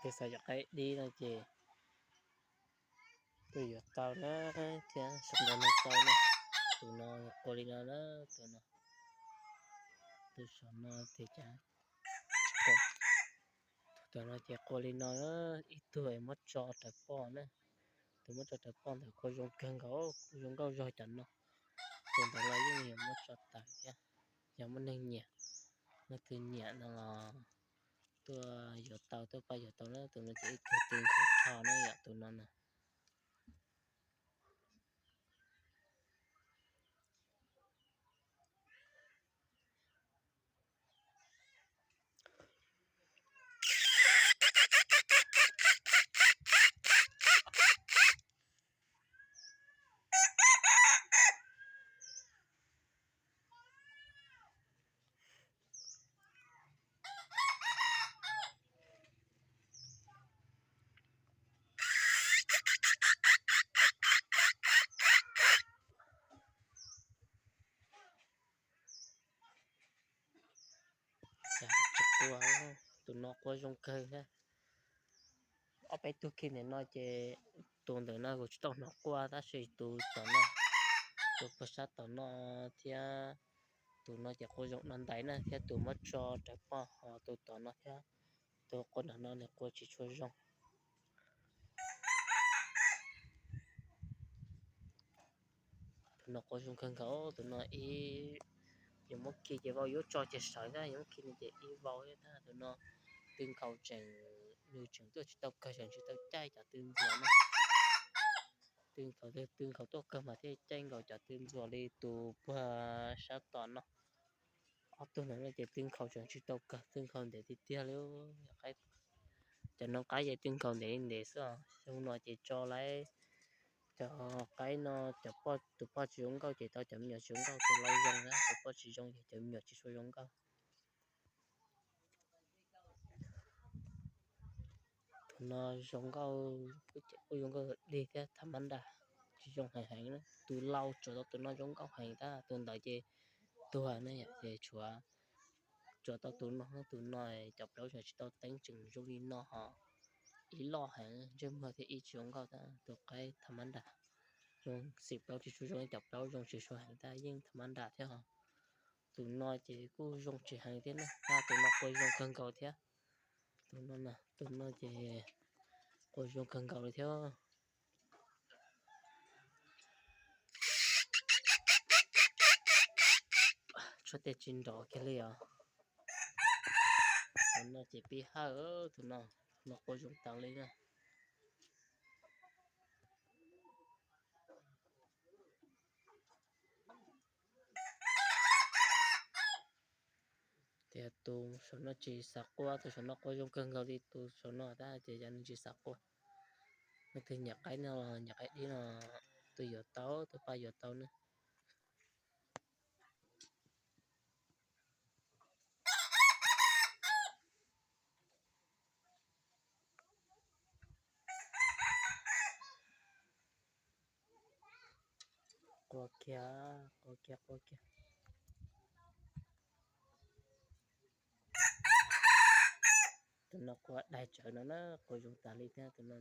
Twg xav yuav qaib dib no ces tuaj yuav tau na, thiab sau ntawv no tau na. Tus no qua li no na, tus no, tus saum no tias cas, tus no ces qua li no, ib tug muab tso rawv poj na. Tus muab tso rawv poj ntawd qua zoo kawg nkaus, kuj zoo nkauj zog cov no. Tus ntawd los yeej yuav muab tso tawm thiab, yog muaj neeg nyiam, leej twg nyiam no los tuaj yuav tau, tuaj pab yuav tau na. Tus no ces ib tug twg nkaus rho na yom, tus no na. Tsis qua, tus no qua zoo kawg thiab. Ob peb tug khi ntawm no ces tus ntawm no kuv tsis tau hnov qua tab sis tus tom no, tus puag sab tom no thiab, tus no ces qua zoo no ntaiv na, thiab tus muab tso rawv poj ho tus tom no thiab, tus qua nram no nws qua tsis tshua zoo. Tus no qua zoo kawg nkaus, tus no ib, yuav muab khi ces vau, yuav tso ces sawv ntag, yuav muab khi no ces ib vau thiab ntag. Tus no tw nkaus tseem, nws tseem tuaj tsis tau kawg, tseem tsis tau caij cov tw ntxuav no. Tw nkaus, tw nkaus tuaj kawg mas thiaj caij nkaus cov tw ntxuav li tus puag sab tom no. Ob tug ntawd no ces tw nkaus tseem tsis tau kawg, tw nkaus ntev tiag tiag li. Cov no qaib ces tw nkaus ntev li ntev xwb os. Xyoo no ces tso lawm cov qaib no, cov poj, tus poj tsis zoo nkauj ces tau cov me nyuam tsis zoo nkauj, tus lau zoo na, tus poj tsis zoo ces cov me nyuam tsis tshua zoo nkauj. Tus no zoo nkauj, kuj zoo nkauj dig thiab tham mab nras, tsis zoo heev heev na. Tus lau tsuas tau tus no zoo nkauj heev tab, tus ntawd ces tuag ne, ces tshuav, tsuas tau tus no, tus no cov plaub tseem tsis tau teeb, tseem zoo li no ho ib loj heev, ntsej muag thiab ib tsis zoo nkauj tab. Tus qaib tham mab nras, zoo xim plaub tsis tshua zoo, cov plaub zoo tsis tshua heev tab, yeej tham mab nras thiab ho. Tus no ces kuj zoo tsis heev thiab na, tab tus no qua zoo kawg nkaus thiab. Tus no, tus no ces qua zoo kawg nkaus li thiab. Tshuav tej tsis nrov kiag li os. Tus no ces pib hawj, tus no, no qua zoo tas li na. Tias tus saum no tsis xav qua, tus saum no qua zoo kawg nkaus li tus saum no tab, ces yog nws tsis xav qua. Leej twg nyiam qaib no los nyiam qaib dib no, tuaj yuav tau, tuaj pab yuav tau na. Qua kiag, qua kiag, qua kiag. Tus no qua daig tsawv no na, qua zoo tas li thiab tus no.